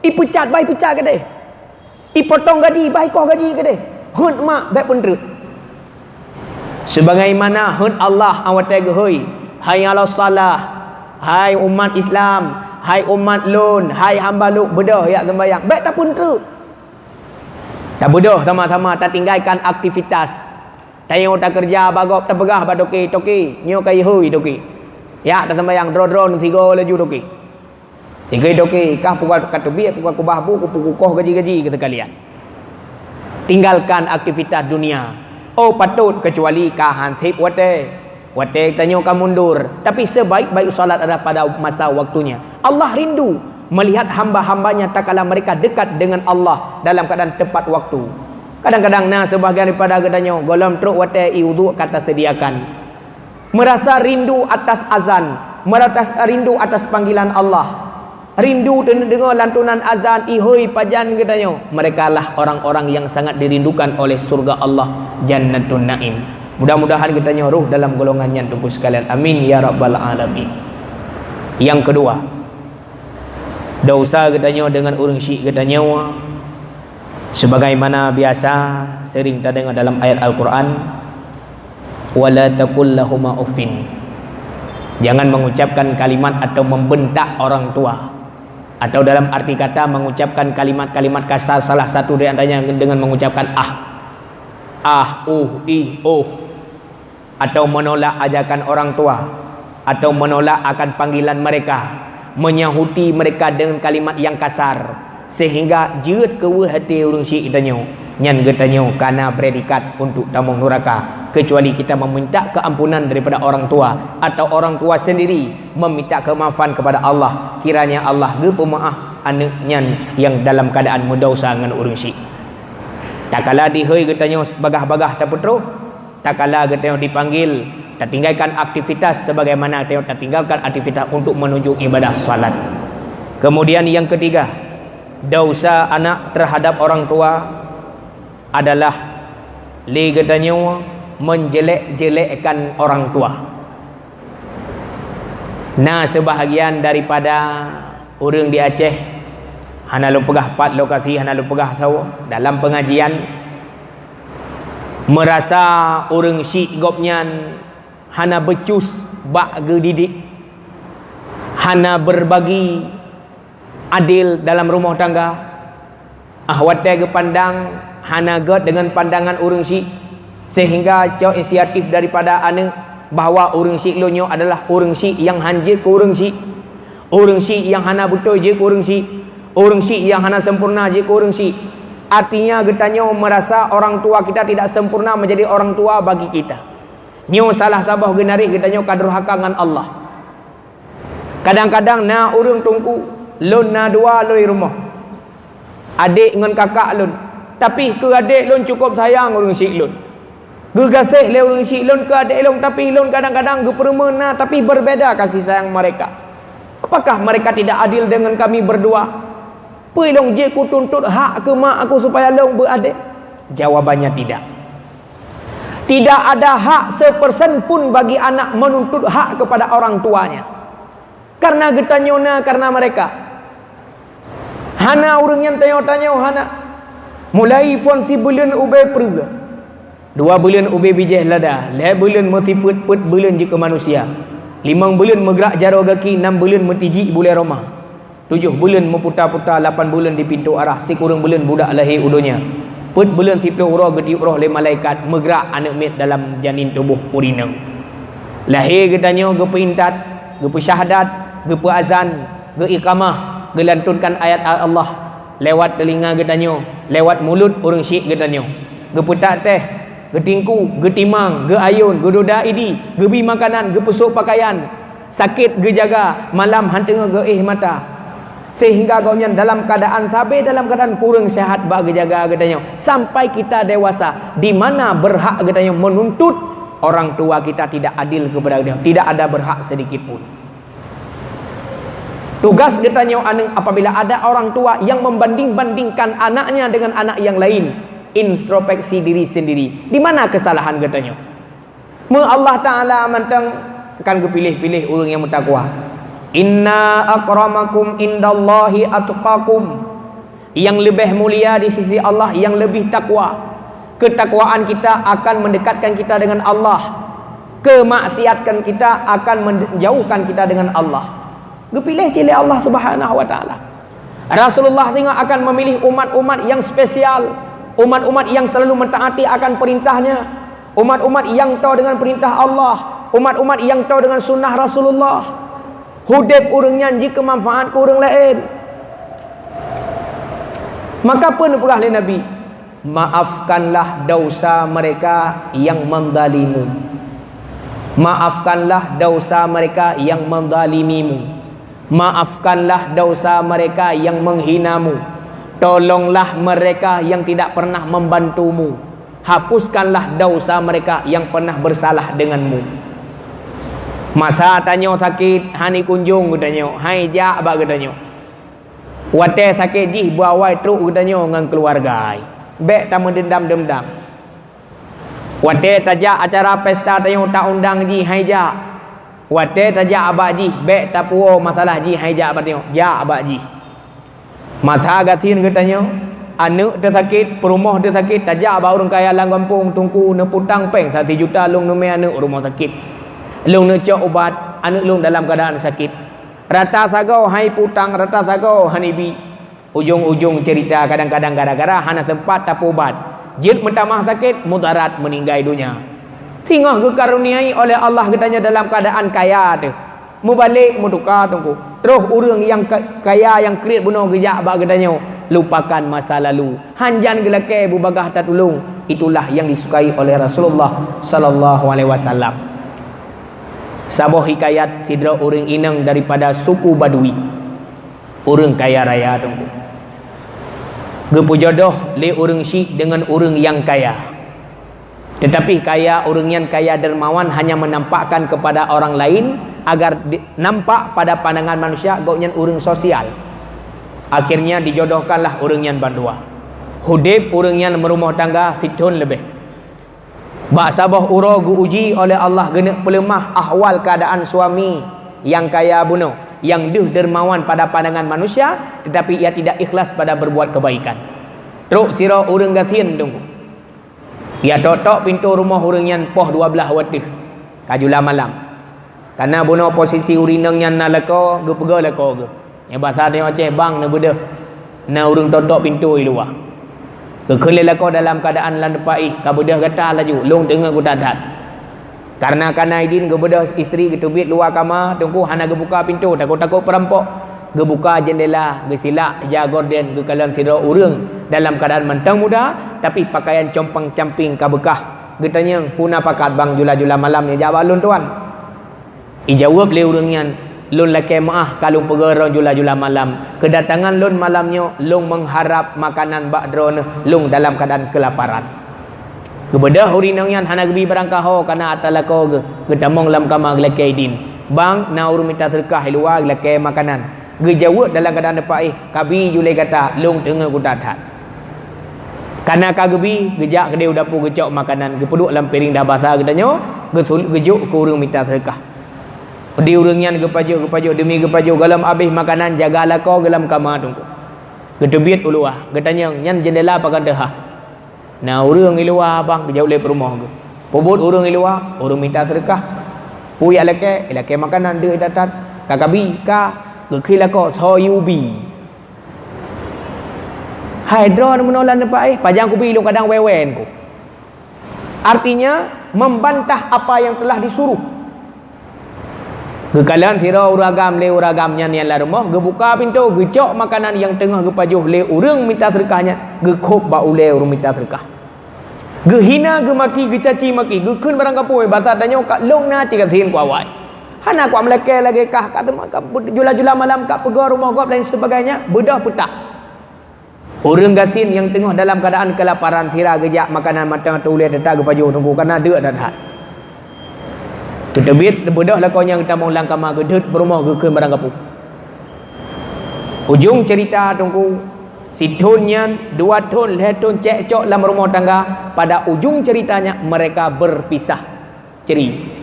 Ipeucat, bah ipeucat keudeh. Ipotong gaji, bah ikoh gaji keudeh. Heuet mak bék peuntreuet. Sebagaimana heuet Allah awai watée geuhôi, "Hayya 'alas shalah, hai umat Islam, hai umat lôn, hai hamba lôn, beudôh jak seumbahyang." Bék tapeuntreuet. Tabeudôh sama-sama, tatinggalkan aktivitas. Tanyoe takeureuja bak gob, tapeugah bak toke, "Toke, nyoe ka jihôi toke. Jak taseumbahyang, droe-droe neusigoe laju toke." Tiga toke, kah pukon ka teubiet, pukon kubah bu, kupu-, kukoh gaji-gaji keu sekalian. Tinggalkan aktivitas dunia. Oh, patôt, kecuali ka han seb watée. Watée tanyoe ka mundur. Tapi sebaik-baik salat adalah pada masa waktunya. Allah rindu melihat hamba-hambanya tatkala mereka dekat dengan Allah dalam keadaan tepat waktu. Kadang-kadang na sebahagian daripada geutanyoe gohlom trok watée ié uduk ka taseudiakan. Merasa rindu atas azan, merasa rindu atas panggilan Allah. Rindu deungoe lantunan azan, ihôi pajan geutanyoe. Merekalah orang-orang yang sangat dirindukan oleh surga Allah, Jannatun Naim. Mudah-mudahan geutanyoe roh dalam golongan nyan, Teungku sekalian. Amin ya rabbal alamin. Yang kedua, dosa geutanyoe deungon ureuëng syik geutanyoe, sebagaimana biasa sering tadeungoe dalam ayat Al-Quran, "Wala taqul lahuma uffin." Jangan mengucapkan kalimat atau membentak orang tua. Atau dalam arti kata, mengucapkan kalimat-kalimat kasar, salah satu di antaranya dengan mengucapkan ah. Ah, uh, ih, oh. Atau menolak ajakan orang tua, atau menolak akan panggilan mereka, menyahuti mereka dengan kalimat yang kasar, sehingga jeuet keu weueh até ureuëng syik geutanyoe, nyan geutanyoe ka na predikat untuk tamong nuraka, kecuali kita meminta keampunan daripada orang tua, atau orang tua sendiri meminta kemaafan kepada Allah, kiranya Allah geupeumaaf aneuëk nyan nyang dalam keadaan meudosa ngon ureuëng syik. Takala dihôi geutanyoe bagah-bagah tapeutroh, takala geutanyoe dipanggil, tatinggalkan aktivitas sebagaimana tanyoe tatinggalkan aktivitas untuk menuju ibadah salat. Kemudian yang ketiga, dosa anak terhadap orang tua adalah lé geutanyoe menjelek-jelekkan orang tua. Na seubahagian daripada ureuëng di Aceh, hana lôn peugah pat lokasi, hana lôn peugah saboh, dalam pengajian, meurasa ureuëng syik gobnyan hana becus bak geudidik. hana berbagi adil dalam rumoh tangga. Ah, watée geupandang hana gét deungon pandangan ureuëng syik, sehingga cok inisiatif daripada aneuëk bahwa ureuëng syik lôn nyoe adalah ureuëng syik nyang han jeuet keu ureuëng syik, ureuëng syik nyang hana beutôi jeuet keu ureuëng syik, ureuëng syik nyang hana sempurna jeuet keu ureuëng syik. Artinya geutanyoe merasa orang tua kita tidak sempurna menjadi orang tua bagi kita. Nyoe salah saboh geunarih geutanyoe ka durhaka ngon Allah. Kadang-kadang na ureuëng teungku, lôn na dua lôn rumoh, adék ngon kakak lôn. Tapi keu adék lôn cukup sayang ureuëng syik lôn. Geugaséh lé ureuëng syik lôn keu adék lôn, tapi lôn kadang-kadang geupeurumeun na, tapi berbeda kasih sayang mereka. Apakah mereka tidak adil dengan kami berdua? Peue lôn jeuet kutuntot hak keu mak aku supaya lôn beuadék? Jawabannya tidak. Tidak ada hak sepersen pun bagi anak menuntut hak kepada orang tuanya. Karena geutanyoe na karena mereka. Hana ureuëng nyan tanyoe-tanyoe hana. Mulai phon sibuleuen ubé peureuga, dua buleuen ubé bijéh lada, lhée buleuen meusifeuet, peuet buleuen jeuet keu manusia, limong buleuen meugrak jaroe gaki, nam buleuen meutijik bulée roma, tujoh buleuen meuputa-puta, lapan buleuen di pintoe arah, sikureueng buleuen budak lahé u donya, peuet buleuen siplôh uroe geutiup roh lé malaikat, meugrak aneuëk miet dalam janin tuboh ureuëng inong. Lahé geutanyoe geupeuintat, geupeusyahdat, geupeuazan, geuiqamah, geulantunkan ayat-ayat Allah lewat teulinga geutanyoe, lewat mulut ureuëng syik geutanyoe. Geupeutak teh, geutingku, geutimang, geuayôn, geudoda idi, geubri makanan, geupeusôk pakaian, sakét geujaga, malam han teungoh geuéh mata. Sehingga gobnyan dalam keadaan sabe, dalam keadaan kureueng sehat bak geujaga geutanyoe. Sampai kita dewasa, di mana berhak geutanyoe menuntut orang tua kita tidak adil kepada geutanyoe? Tidak ada berhak sedikit pun. Tugas geutanyoe aneuëk, apabila ada orang tua yang membanding-bandingkan anaknya dengan anak yang lain, introspeksi diri sendiri. Di mana kesalahan geutanyoe? Meu Allah Ta'ala mantong akan geupiléh-piléh ureuëng nyang meutakwa. "Inna akramakum indallahi atqakum." Nyang leubeh mulia di sisi Allah nyang leubeh takwa. Ketakwaan kita akan mendekatkan kita dengan Allah. Kemaksiatan kita akan menjauhkan kita dengan Allah. Geupiléh cit lé Allah Subhanahu wa Ta'ala. Rasulullah singoh akan memilih umat-umat yang spesial, umat-umat yang selalu mentaati akan perintahnya, umat-umat yang toe dengan perintah Allah, umat-umat yang toe dengan sunnah Rasulullah. Udeb ureuëng nyan jikeumanfaat keu ureuëng laén. Maka peue neupeugah lé Nabi? "Maafkanlah dosa mereka yang mendalimu. Maafkanlah dosa mereka yang mendalimimu. Maafkanlah dosa mereka yang menghinamu. Tolonglah mereka yang tidak pernah membantumu. Hapuskanlah dosa mereka yang pernah bersalah denganmu." Masa tanyoe sakét, hana kunjong geutanyoe, hai jak bak geutanyoe. Watée sakét jih beuawai trok geutanyoe ngon keuluwarga, bék tameudendam-dendam. Watée tajak acara pesta tanyoe taundang jih hai jak. Watée tajak abak jih bék tapuwoe masalah jih hai jak bak tanyoe, jak abak jih. Masa gasien geutanyoe, aneuëk teusakét, peurumoh teusakét, tajak bak ureuëng kaya lam gampông, "Teungku, neuputang péng sasijuta lôn neumè aneuëk rumoh sakét. Lôn neucok ubat, aneuëk lôn dalam keuadaan sakét." Rata sagoe hai putang, rata sagoe han ibi. Ujong-ujong cerita kadang-kadang gara-gara hana sempat tapeuubat, jeuet meutamah sakét, mudarat, meuninggai donya. Singoh geukaruniai oleh Allah geutanyoe dalam keuadaan kaya teuh. Meubalek meutuka teungku. Troh ureuëng nyang ka-, kaya nyang kriet bunoe geujak bak geutanyoe, lupakan masa lalu. Hanjan geulakée beubagaih tatulông. Itulah yang disukai oleh Rasulullah sallallahu alaihi wasallam. Saboh hikayat sidroe ureuëng inong daripada suku Badui. Ureuëng kaya raya teungku. Geupeujodoh lé ureuëng syik deungon ureuëng nyang kaya. Tetapi kaya ureuëng nyan kaya dermawan hanya menampakkan kepada orang lain agar di-, nampak pada pandangan manusia gobnyan ureuëng sosial. Akhirnya dijodohkanlah ureuëng nyan bandua. Udeb ureuëng nyan meurumoh tangga sithon leubeh. Bak saboh uroe geu-uji oleh Allah geuneuk peuleumah ahwal keuadaan suami nyang kaya bunoe, nyang deuh dermawan pada pandangan manusia, tetapi ia tidak ikhlas pada berbuat kebaikan. Trok sidroe ureuëng gasien teungku. Ia tok-tok pintoe rumoh ureuëng nyan poh dua blaih wateuh, ka jula malam. Kana bunoe posisi ureueng inong nyan na lakoe, geupeugah lakoe geuh. Nyang basa tanyoe Aceh, "Bang, neubeudôh, na ureueng totok pintoe i luwa." Geukheun lé lakoe dalam keuadaan lam teumpat, "Ih, ka beudôh gata laju, lôn teungeut geutat-that." Kareuna kana idin geubeudôh istri, geuteubiet luwa kama, Teungku, hana geubuka pintoe, takot-takot peurampok. Geubuka jeundela, geusilak ija gorden, geukalon sidroe ureueng dalam keuadaan mantong muda, tapi pakaian compang-camping ka beukah. Geutanyong, "Peue na pakat, Bang, jula-jula malam nyoe jak bak lôn, Tuan?" Ijaweueb lé ureueng nyan, "Lôn lakée meuáh ka lôn peugah droe jula-jula malam. Keudatangan lôn malam nyoe, lôn meuharab makanan bak droeneuh, lôn dalam keuadaan keulaparan." Geubeudôh ureueng inong nyan hana geubi barangkaho, kana atra lakoe geuh, geutamong lam kama geulakée idin. "Bang, na ureueng mita seudeukah i luwa geulakée makanan." Geujaweueb dalam keuadaan teupaéh, "Ka bi ju lé gata, lôn teungeut geutat-that." Kana ka geubi, geujak keudéh u dapu geucok makanan, geupeuduek lam piréng dah basa geutanyoe, geusul-, geujok keu ureueng mita seudeukah. Di ureueng nyan geupajoh, geupajoh, demi geupajoh, gohlom abéh makanan, jaga lakoe geuh lam kama, Teungku. Geuteubiet u luwa, geutanyong, "Nyan jeundela pakon teuhah?" "Na ureueng i luwa, Bang," geujaweueb lé peurumoh geuh. Peubuet ureueng i luwa, ureueng mita seudeukah. Peue jak lakée, ilakée makanan deuek that-that. "Ka, ka bi, ka," geukheun lakoe, "soe yue bi." "Hai droe meunoe lam teumpat, eh, pajan kubi, lôn kadang wewen ku." Artinya, membantah apa yang telah disuruh. Geukalon sidroe ureueng agam lé ureueng agam nyan nyang lam rumoh, geubuka pintoe, geucok makanan nyang teungoh geupajoh lé ureueng mita seudeukah nyan, geukhôb bak ulée ureueng mita seudeukah. Geuhina, geumaki, geucaci maki, geukheun barang kapeue, basa tanyoe ka lôn na cit gasien ku awai. Hana ku meulakée lagée kah, ka teuma ka jula-jula malam ka peugah rumoh gob lain sebagainya, beudôh peutak. Ureueng gasien nyang teungoh dalam keuadaan keulaparan sira geujak makanan mantong ateueh ulée teutap geupajoh Teungku, kana deuek that-that. Geuteubiet, geubeudôh lakoe nyan geutamong lam kama, geudeuet peurumoh geukheun barang kapeue. Ujong cerita Teungku, sithon nyan, dua thon, lhée thon cekcok lam rumoh tangga, pada ujong cerita nyan mereka berpisah. Ciri.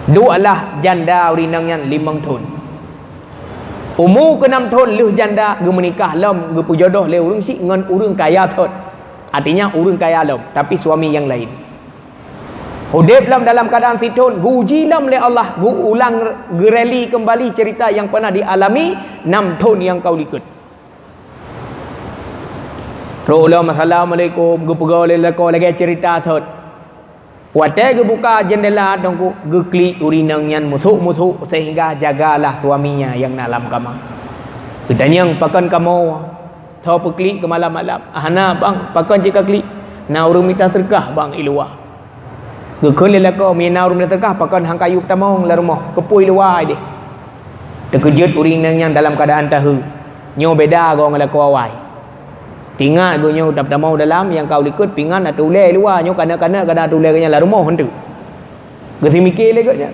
Duek lah janda ureueng inong nyan limong thon. Umu keunam thon lheueh janda geumeunikah lom geupeujodoh lé ureueng syiek ngon ureueng kaya thon. Artinya ureueng kaya lom, tapi suami nyang laén. Udeb lom dalam keuadaan sithon, geuuji lom lé Allah, geuulang, geureli keumbali cerita nyang pernah dialami nam thon nyang ka u likot. Trok lom, "Assalamualaikum," geupeugah lé lakoe lagée cerita thot. Watée geubuka jeundela Teungku, geuklik ureueng inong nyan musok-musok sehingga jagalah suaminya nyang na lam kama. Geutanyong, "Pakon kamoe? Soe peuklik keu malam-malam?" "Hana, Bang, pakon cit kaklik? Na ureueng mita seudeukah, Bang, i luwa." Geukheun lé lakoe, "Meunyoe na ureueng mita seudeukah, pakon han kayue peutamong lam rumoh? Keupeue i luwa ideh?" Teukeujot ureueng inong nyan dalam keuadaan tahe. Nyoe beda goe ngon lakoe awai. Teuingat geuh nyoe tapeutamong dalam nyang ka u likot pingan ateueh ulée i luwa, nyoe kaneuk-kaneuk kana ateueh ulée geuh nyan lam rumoh enteuk. Geuseumiké lé geuh nyan.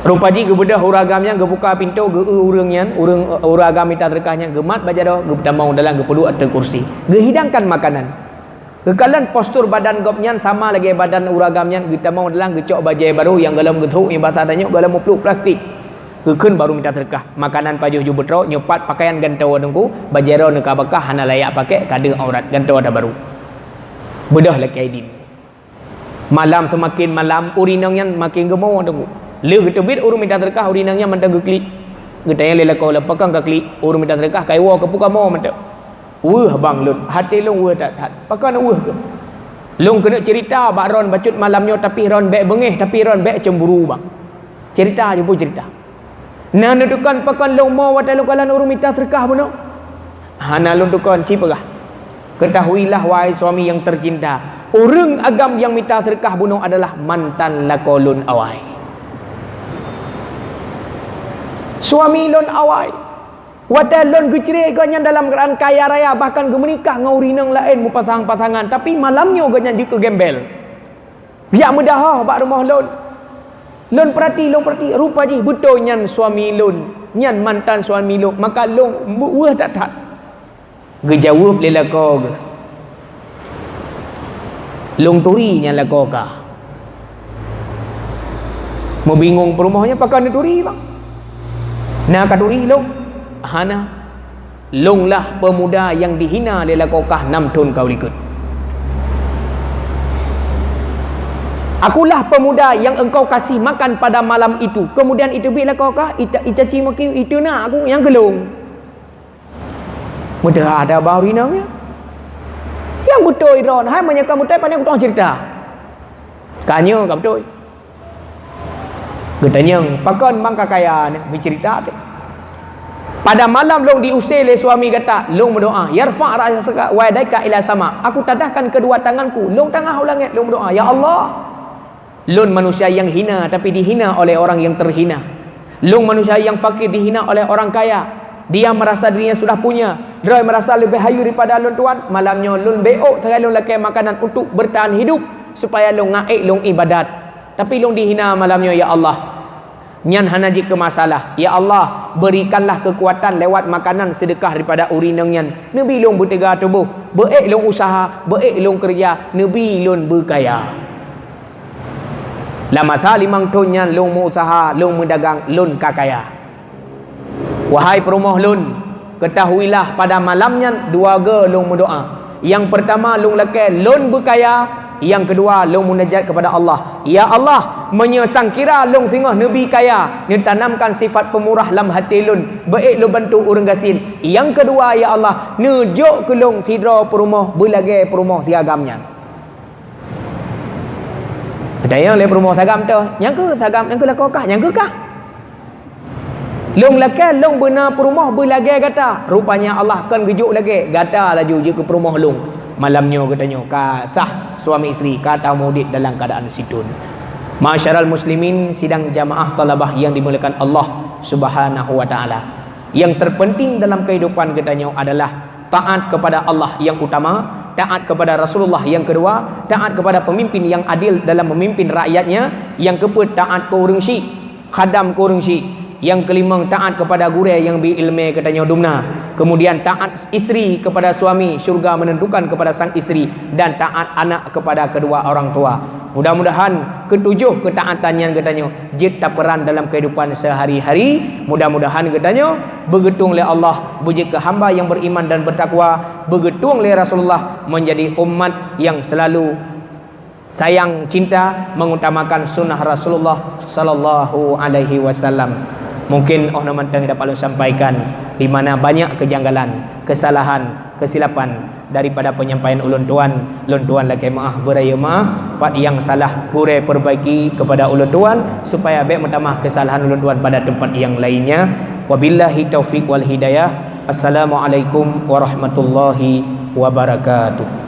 Rupa jih geubeudôh ureueng agam nyan geubuka pintoe geu-eu ureueng nyan, ureueng, ureueng agam mita seudeukah nyan geumat bak jaroe, geupeutamong dalam geupeuduek ateueh kursi. Geuhidangkan makanan. Geukalon postur badan gobnyan sama lagée badan ureueng agam nyan, geutamong dalam geucok bajée barô nyang gohlom geuthok nyang basa tanyoe gohlom mupluk plastik. Geukheun bak ureueng mita seudeukah, makanan pajoh ju beutrok, nyoe pat pakaian gantoe Teungku, bajée droeneuh ka beukah hana layak pakék, ka deuh aurat, gantoe ata barô. Beudôh lakée idin. Malam seumaken malam, ureueng inong nyan maken geumo Teungku. Lheueh geuteubiet ureueng mita seudeukah, ureueng inong nyan mantong geuklik. Geutanyong lé lakoe, "Pakon kaklik?" "Ureueng mita seudeukah ka iwoe, keupeue kamoe mantong?" "Weueh, Bang, lôn. Até lôn weueh that-that." "Pakon weueh keuh?" "Lôn keuneuk ceurita bak droen bacut malam nyoe, tapi droen bék beungéh, tapi droen bék cemburu, Bang." Ceurita, jumpu ceurita. "Na neutukon pakon lôn mo watée lôn kalon ureueng mita seudeukah bunoe?" "Hana lôn tukon, ci peugah." "Ketahuilah, wahai suami yang tercinta, ureueng agam nyang mita seudeukah bunoe adalah mantan lakoe lôn awai. Suami lôn awai. Watée lôn geucre gobnyan dalam keuadaan kaya raya, bahkan geumeunikah ngon ureueng inong laén meupasang-pasangan, tapi malam nyoe gobnyan jeuet keu gembel. Jak meudahoh bak rumoh lôn. Lôn peurati, lôn peurati, rupa jih beutôi nyan suami lôn, nyan mantan suami lôn, maka lôn weueh that-that." Geujaweueb lé lakoe geuh, "Lôn turi nyan lakoe kah." Meubingong peurumoh nyan, "Pakon neuturi, Bang? Na katuri lôn?" "Hana. Lôn lah peumuda nyang dihina lé lakoe kah nam thon ka u likot." "Akulah pemuda yang engkau kasih makan pada malam itu." Kemudian iteubiet lakoe kah, ita-, icaci maki, "Itu nak aku, nyang keu lôn." Meudeuh ada bak ureueng inong nyan. "Nyang beutôi droe, hai meunyoe ka beutôi, pane kutueng ceurita." "Ka nyoe ka beutôi." Geutanyong, "Pakon mang ka kaya nyoe?" Geuceurita teuh. "Pada malam lôn diusé lé suami gata, lôn meudoá, 'Yarfa' ra'saka wa yadaika ila sama.' Aku tadahkan kedua tanganku, lôn tangah u langét, lôn meudoá, 'Ya Allah, lôn manusia nyang hina, tapi dihina oleh orang nyang teuhina. Lôn manusia nyang fakir, dihina oleh orang kaya. Dia merasa dirinya sudah punya, droe merasa leubeh hayeue daripada lôn tuan. Malam nyoe lôn beuôk sagai lôn lakée makanan untuk bertahan hidup, supaya lôn ngak ék lôn ibadat. Tapi lôn dihina malam nyoe, ya Allah. Nyan hana jeuet keu masalah. Ya Allah, berikanlah kekuatan lewat makanan seudeukah daripada ureueng inong nyan. Neubi lôn beuteuga tuboh, beuék lôn useuha, beuék lôn keureuja, neubi lôn beukaya. Lam masa limong thon nyan lôn meuuseuha, lôn meudagang, lôn ka kaya. Wahai peurumoh lôn, ketahuilah pada malam nyan dua goe lôn meudoá. Nyang peurtama lôn lakée lôn beukaya, nyang keudua lôn munajat keupada Allah. Ya Allah, meunyoe sangkira lôn singoh neubi kaya, neutanamkan sifat peumurah lam até lôn, beuék lôn bantu ureueng gasien. Nyang keudua, ya Allah, neujok keu lôn sidroe peurumoh beulagée peurumoh si agam nyan. Geutanyong lé peurumoh si agam teuh, "Nyang keuh si agam, nyang keuh lakoe kah, nyang keuh kah?" "Lôn lakée lôn beuna peurumoh beulagée gata." Rupanya Allah kon geujok lagée, "Gata laju jeuet keu peurumoh lôn." Malam nyoe geutanyoe ka sah suami isteri, ka tameuudép dalam keuadaan siton. Ma'asyiral muslimin, sidang jamaah thalabah nyang dimuliakan Allah Subhanahu wa Ta'ala. Nyang terpenting dalam kehidupan geutanyoe adalah taat kepada Allah nyang utama, taat kepada Rasulullah nyang keudua, taat kepada pemimpin nyang adil dalam memimpin rakyatnya, nyang keupeuet taat keu ureueng syik, khadam keu ureueng syik, nyang keulimong taat kepada gurée nyang bi ileumé geutanyoe dumna, kemudian taat isteri kepada suami, syurga menentukan kepada sang isteri, dan taat anak kepada kedua orang tua. Mudah-mudahan ketujoh ketaatan nyan geutanyoe jeuet tapeuran dalam kehidupan sehari-hari. Mudah-mudahan geutanyoe beugeutueng lé Allah beujeuet keu hamba nyang beriman dan bertakwa, beugeutueng lé Rasulullah menjadi umat yang selalu sayang cinta, mengutamakan sunnah Rasulullah sallallahu alaihi wasallam. Mungkin 'oh noe mantong dapat lôn sampaikan, di mana banyak kejanggalan, kesalahan, kesilapan daripada penyampaian ulôn tuan, lôn tuan lakée meu'ah, beurayeuk meu'ah, pat nyang salah gurée perbaiki kepada ulôn tuan, supaya bék meutamah kesalahan ulôn tuan pada tempat yang lainnya. Wabillahi taufiq wal hidayah. Assalamualaikum warahmatullahi wabarakatuh.